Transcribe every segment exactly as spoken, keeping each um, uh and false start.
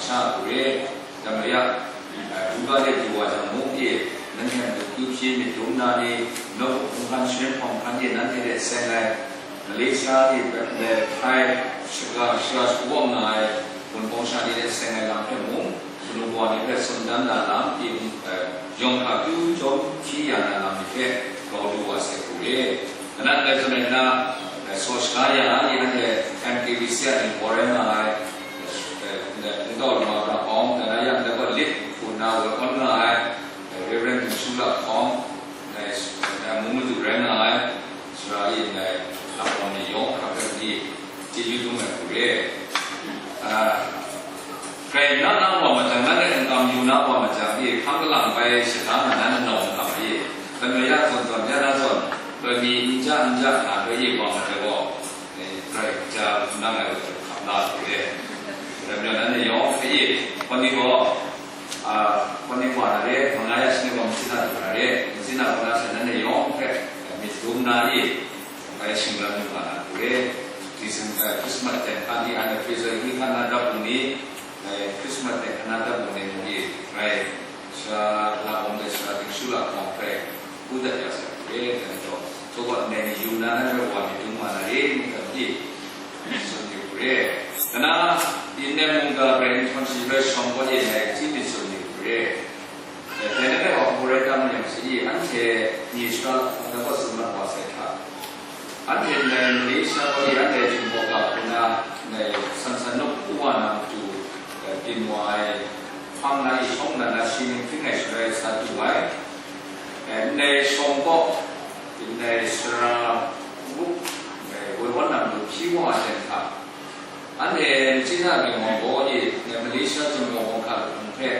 Sha hku re, dai majaw, eh, buga de du wa jang mung e, nanhte a matu kyu hpyi myit dum na ni, nawku hpung hkan sharin hpawng hkan e nanhte hte seng ai, Malaysia ni, eh, Thai, shaga, shaga shagu awng nga ai, Wunpawng sha ni hte seng ai lam hpe mung, kanu kawa ni hpe tsun dan na lam, e, eh, yawng hkra kyu jawm hpyi ya na lam ni hpe grau du wa sai hku re. Kanan dai zawn rai nna, eh, saw shaga ya na ni anhte M K B C a ningbaw rai nga ai, eh, eh, Kungdaw Lama Pra Hkawng, dai na yang dai gaw lit hku nna woi awn nga ai, eh, Reverend Shu Lap Hkawng, eh, eh, mung madu rai nga ai, sara e ndai lakwan ni yawng hkra hkra ni chyeju dum ai hku re. Ah, Karai na na wa majaw, nanhte n kam yu na wa majaw, e hpang kalang bai shada na nan nawng hkam e, kanu ya zawn zawn, ya na zawn, kanu n ja n ja na kanu e wa majaw gaw, e, Karai ja nang ai wa hkam la hku re. Ram yawng nanhte yawng hpe e, kanu gaw, ah, kanu wa na re, manga ya shani wa masina du na re, masina wa na sa nanhte yawng hpe, myit dum na e, bai shingran lu nga na hku re. December, Christmas ten hkan ni, anhte Fraser Hill hkan na dap lu ni, eh, Christmas ten hkan na dap lu ni mung e, rai, sara la bawm de sara ting shu la hkawng hpe, u dat ya sai hku re, dan jaw, so wat ndai ni yu na, na rai wa myit dum nga na re, ngu dan ni, tsun yu hku re. Kana, yin nem mungga rai nhtawm shi rai shawng kaw e, ngai chyi myit tsun yu hku re. Dai na rai wa, Paul rai tam yang shi, anhte ni sara hkawng na gaw tsun mat wa sai hta, anhte ndai Malaysia kaw e anhte Jinghpaw ga hku na, ndai san san nawku wa na matu, eh, byin wa ai hpang na e shawng na na shi ning hpring ai shaloi sa du ai, eh, ndai shawng kaw, ndai sara, ndai woi wan na matu hpyi wa ai ten hta, anhte Machyi na Ginwang kaw e, ndai Malaysia Jinghpaw hkawng hta lahkawng hpe,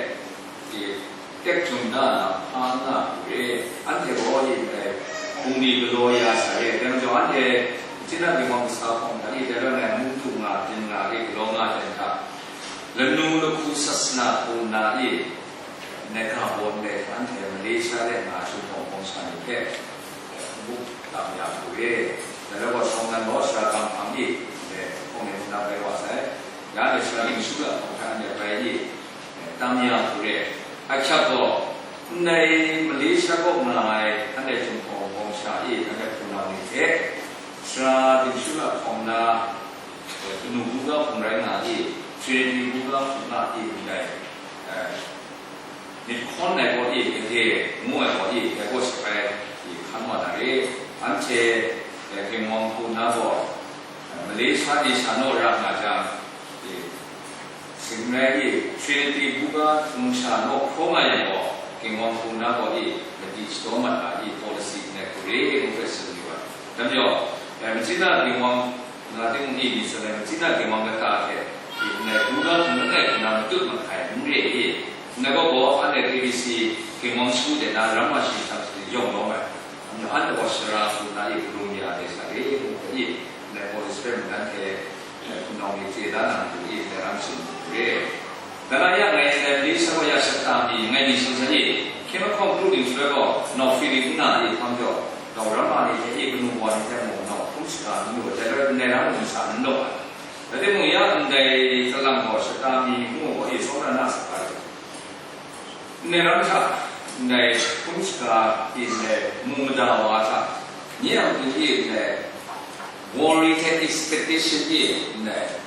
e, tek htum na na hpa n nga hku re, anhte gaw e ndai bungli galaw ya sa re, dai majaw anhte Machyi na Ginwang kasa hkawng hta e, dai rai nna, mung du nga, byin nga, e galaw nga ai hta, lanu lahku sasana hku nna e, ndai ga baw ndai hta anhte Malaysia de nga Jinghpaw hkawng sha ni hpe, n-gup tam ya hku re, dai rai gaw, shawng nan gaw sara kang hpang e, ndai hkawng e hkunda bai wa sai, ya anhte sara ningshu lahkawng hta anhte bai e, tam ya hku re. Ahkyak gaw, ndai Malaysia kaw nga ai anhte Jinghpaw hkawng sha e, anhte hpunau ni hte, sara ningshu lahkawng na, kanu buga hpung rai nga e, Trinity buga hpung nga e, ndai, eh, myit hkawn ai kaw e, gade ngu ai kaw e, dai kaw shapai e hkan wa na re. Anhte, eh, Ginwang hku na gaw, eh, Malaysia ni sha naw ra nga jang, e, Singrai e, Trinity buga hpung sha naw hkawng nga yang gaw, Ginwang hku na gaw e, madi shadaw mat na e, policy n ai hku re, ngu hpe tsun yu ai. Dai majaw, eh, Machyi na Ginwang nga timung e, myit tsun ai, Machyi na Ginwang lata hte, e, ndai buga hpung langai hku na matut mahkai n re e, ndai gaw gaw, anhte K B C Ginwang shagu de na, ramma shi hta yawng lawm ai, anhte gaw sara hku na e, galum ya ai sa re, ngu hpe e, ndai policy hpe mung nanhte, eh, hpunau ni chye da na matu e, dai ram tsun hku re. Dai na yang ngai ndai Malaysia wa ya shata mi, ngai ni sing sha e, hkye mahkawng kru ting shaloi gaw, nau feeling n nga e hpang jaw, nau ramma ni hte e, kanu kawa ni hte mung nau hkrum shaga n lu ai, dai rai ndai ram mung sa n law ai. Rai timung, ya ndai kalang gaw shata mi ngu gaw e, tsawra na sa ai. Ndai ram hta, ndai hkrum shaga e ndai mu mada wa hta, nye a matu e ndai worry hte expectation e ndai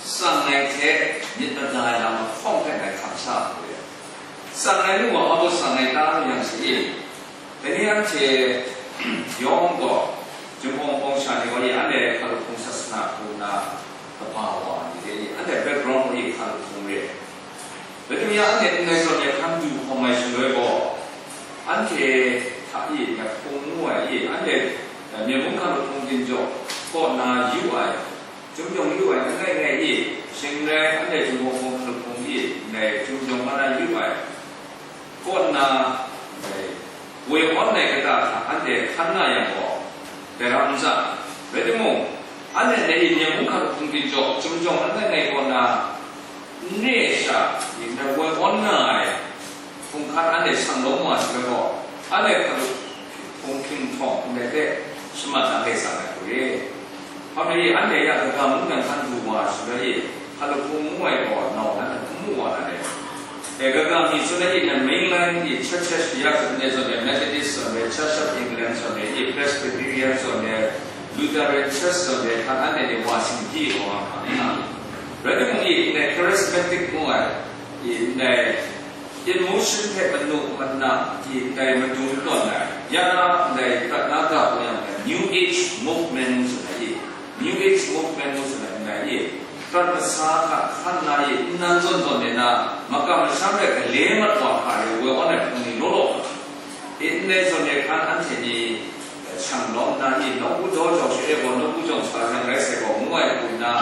tsang ai hte myit mada ai lam lahkawng hpe ngai hkam sa hku re. Tsang ai nu wa hpa baw tsang ai ta nu yang she e, dai ni anhte yawng gaw, Jinghpaw hkawng sha ni gaw e, anhte hkalup hpung sasana hku nna kaba wa ni re, anhte background gaw e hkalup hpung re. Rai timung ya, anhte ndai zawn e hkan du hkawm ai shaloi gaw, anhte hta e, myit hpung ngu ai e, anhte, eh, myen mung hkalup hpung ginjaw kaw na yu ai, Chyum jawng yu ai langai ngai i, shing rai anhte Jinghpaw hkawng hkalup hpung i, ndai chyum jawng mana yu ai, kaw nna, ndai woi awn ai kata hta anhte hkan nga yang gaw, dai ram n tsang. Rai timung, anhte ndai i myen mung hkalup hpung ginjaw, chyum jawng langai ngai kaw nna, n re ai sha, ndai woi awn nga ai, hpung hkan anhte sang lawm wa shaloi gaw, anhte hkalup hpung hping htawng ndai hpe shamat na hpe tsang ai hku re. Hpa maye, anhte ya kaga mung nang hkan du wa shaloi e, hkalup hpung ngu ai gaw nau nanhte n mu wa E, kaga mi tsun ai, i, na mainline, i, churches ya tsun ai, zawn ai, Methodist zawn ai, Church of England zawn ai, i, Presbyterian zawn ai, Lutheran Church zawn ai, hkan anhte ni wa singpyi wa nga hkam na. Rai timung, i, ndai charismatic ngu ai, i, ndai emotion hte manu mana, i, ndai madung tawn ai, ya na ndai prat na ga hku yang, New Age movement ngu tsun ai, i, New Age movement ngu tsun ai, ndai, i, prat masa hta hkan na, i, nnan zawn zawn ai na, makam masham hte gale mat wa hkra ai woi awn ai hpung ni law law nga. I, ndai zawn ai hkan anhte ni, eh, shang lawm na, i, nawku daw jau she e gaw, nawku jawng sa jang rai sai gaw, ngu ai hku nna,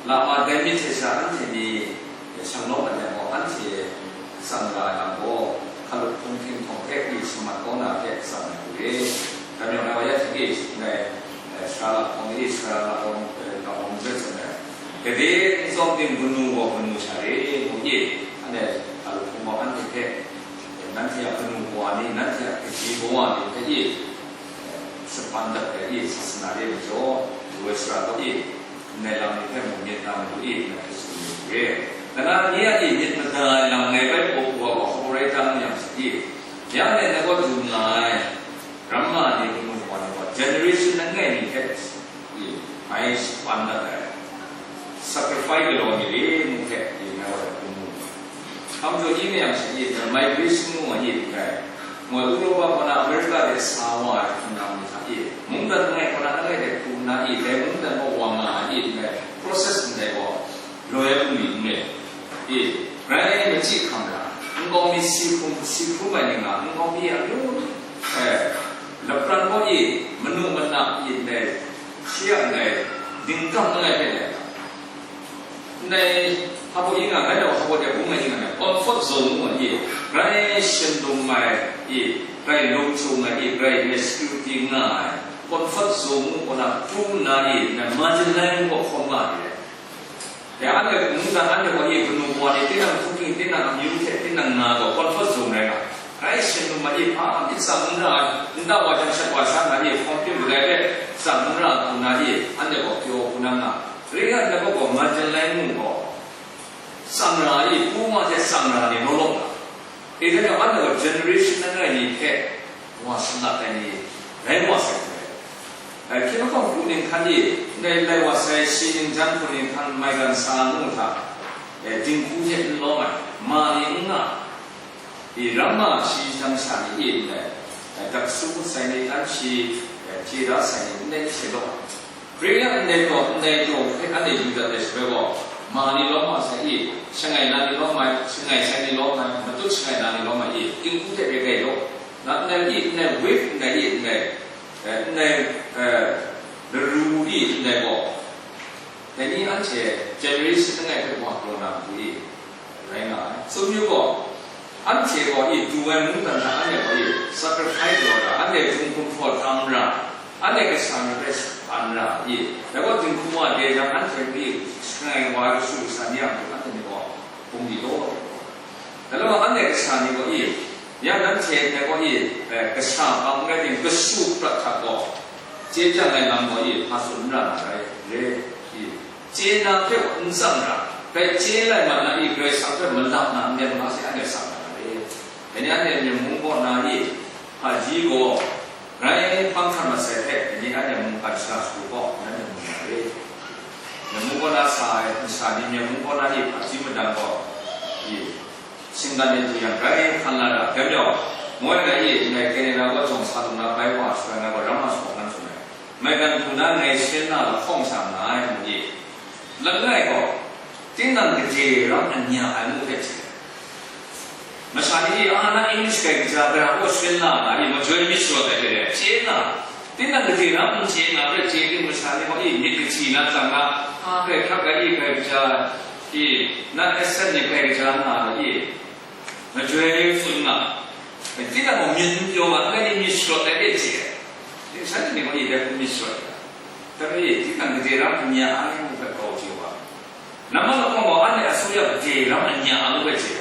lama dai myit hte sha anhte ni, eh, shang lawm ai yang gaw, anhte tsang ra ai lam gaw, hkalup hpung hping htawng hte i shamat kau na hte tsang ai hku re. Dai majaw, ngai wa ya hte e, ndai, eh, sara lahkawng e, sara lahkawng, eh, lahkawng jet tsun ai. Gade n tsawm ting, kanu gaw kanu sha re, ngu i, anhte hkalup hpung gaw anhte hte, eh, nanhte a kanu kawa ni, nanhte a kaji kawa ni hpe i, eh, shapan dat ai i, sasana re majaw, woi sara gaw i, ndai lam ni hpe mung myit na matu i, ngai hpe tsun yu re. Kanan ni a i myit mada ai lam ngai bai hpaw hpaw wa hpaw rai tan yang sa i, yang e na gaw dum nga ai, ramma ni, kanu wa ni gaw, generation langai mi hte i, ngai shapan dat ai, sacrifice galaw mi re ngu hte i, ngai wa hpe mu. Hkam jaw i mayang sha i, migration ngu ma i ndai, moi Europa kaw na America de sa wa ai hpunau ni hta i, mungdan langai kaw na langai de hku nna i, dai mungdan kaw wa nga ai i ndai, process ndai gaw, loi ai bungli n re i, grai machyi hkam ra, nkau mi si hkrum, si hkrum ai ni nga, nkau mi a myu, eh, lapran kaw i, manu mana i ndai, shi a ndai, dingkam langai hpe ndai, Ndai hpabaw yin nga, ngai gaw hpabaw de bung ai yin nga, comfort zone ngu ai, grai shin dum ai, grai lung htung ai, grai security nga ai, comfort zone ngu kaw na pru nna, na marginalize ngu gaw hkawm nga ai. Ya, anhte mungdan anhte gaw, kanu kawa ni, tinang hkungking, tinang amyu hte, tinang nga gaw, comfort zone rai nga, grai shin dum ai, hpa myit tsang n ra ai, nta wa jang shat wa sha nga, hkawm hpring kadai hpe tsang n ra hku na, anhte gaw pyaw hku na nga. Rai nga, ngai gaw marginalize ngu gaw, tsang ra i, pru ma hte tsang ra ni law law nga. E, dai gaw, anhte gaw generation langai ni hte wa salat ai ni rai wa sai hte. Ai, hkying lahkawng hku ninghkan e, ndai lai wa sai, shi ningjan hku ninghkan maigan sa ngu hta, e, dinghku hte n lawm ai, ma ni n nga, I, ramma shi jang sha ni e ndai, eh, daksu sai ni, dan shi, eh, chye da sai ni, ndai hte law. Hkristu a ndai taw, ndai taw hpe anhte yu dat ai shaloi gaw, ma ni lawm ma sai i, shangai na ni lawm ai, shangai sai ni lawm ai, matut shangai na ni lawm ai i, dinghku hte re gai law. Na ndai i, ndai wave ndai i, ndai, eh, ndai, eh, laru i, ndai gaw, Dai ni anhte generation langai hpe wa galaw na matu i? Rai nga ai. Tsun yu gaw, anhte gaw i du ai mungdan hta anhte gaw i sacrifice galaw ai, anhte hkum hkum hpraw hkam ra, anhte kasha ni hpe shapan ra i? Dai gaw dinghku wa de jang, anhte hpe shangai wa ai kashu kasha ni a matu anhte ni gaw bungli law ai gaw. Dai gaw anhte kasha ni gaw i, ya nanhte ndai gaw i, eh, kasha bang n rai tim, kashu prat hta gaw, chye chyang ai lam gaw i, hpa tsun n ra na rai, re, i, chye na hpe n tsang ra, grai chye lai mat na i, Karai Kasang hpe malap na n len nga se, anhte tsang na rai. Dai ni anhte Myen mung kaw na i, hpaji gaw, Rai hpang hkrat masai hte, dai ni anhte mungkan shara shagu gaw, nanhte mu na re. Myen mung kaw na sa ai masha ni, Myen mung kaw na ni hpaji madan gaw, i, shinggan ni du yang, grai hkan la ra, dai majaw, moi na i, ndai Canada kaw jawng sa lu na bai wa, shaloi ngai gaw ramma shabaw nan tsun ai. Maigan du na ngai shin na lahkawng sha nga ai, mu i. Langai gaw, tinang gade ram anya ai ngu hpe chye ai. Masha ni, a, na English grai kaja, gara kaw shin la na, i majoi myit sharawt ai hte, chye nna, tinang gade ram n chye nga hpe chye ting, masha ni gaw, i myit kachyi na tsang na, a, grai hkrak ai, i grai kaja, i, na accent ni grai kaja nga ai, i, majoi tsun nga, tinang gaw myit n pyaw nga, langai ni myit sharawt ai hte chye ai. Shanhte ni gaw, i dai hku myit sharawt ai. Dai hpe, tinang gade ram anya ai ngu hpe grau chye wa. Namma lahkawng gaw, anhte asuya gade ram anya a ngu hpe chye.